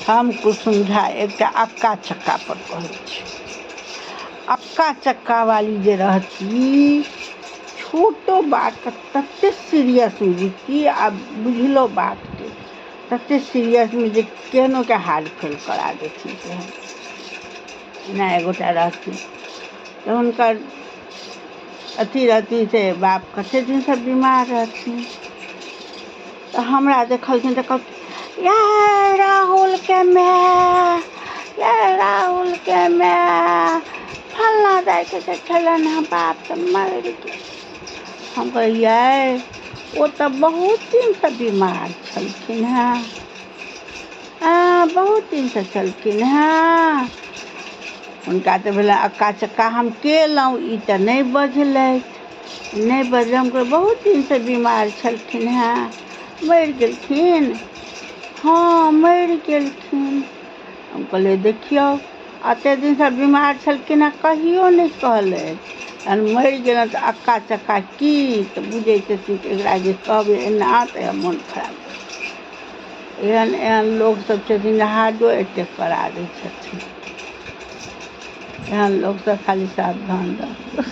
हम कुसुम झा एकटा अक्का चक्का पर कहै छी। अक्का चक्का वाली जे रहती, छोटो बात तते सीरियसमे बुझती आ बुझलो बातके तते सीरियसमे जे केहनोके हार्ट फेल करा देथिन। तेहन एना एगोटा रहथिन तऽ हुनकर अथी रहथिन, से बाप कते दिनसँ बीमार रहथिन। तऽ हमरा देखलखिन तऽ कहलखिन, यै राहुलके माय, यै राहुलके माय, फल्लाँ दाइके जे छलनि हँ बाप तऽ मरि गेल। हम कहलियै, ओ तऽ बहुत दिनसँ बीमार छलखिन हेँ। हँ, बहुत दिनसँ छलखिन हेँ। हुनका तऽ भेलनि अक्का चक्का हम केलहुँ, ई तऽ नहि बजलथि, नहि बजल। हम कहलियै, बहुत दिनसँ बीमार छलखिन हेँ, मरि गेलखिन? हँ, मरि गेलखिन। हम कहलियै, देखियौ, एतेक दिनसँ बीमार छलखिन हेँ, कहियो नहि कहलथि, तहन मरि गेलनि तऽ अक्का चक्का की तऽ बुझैत छथिन कि एकरा जे कहबै एना तऽ मोन खराब। एहन एहन लोकसभ छथिन जे हार्टो अटैक करा दै छथिन। एहन लोकसँ खाली सावधान रहू।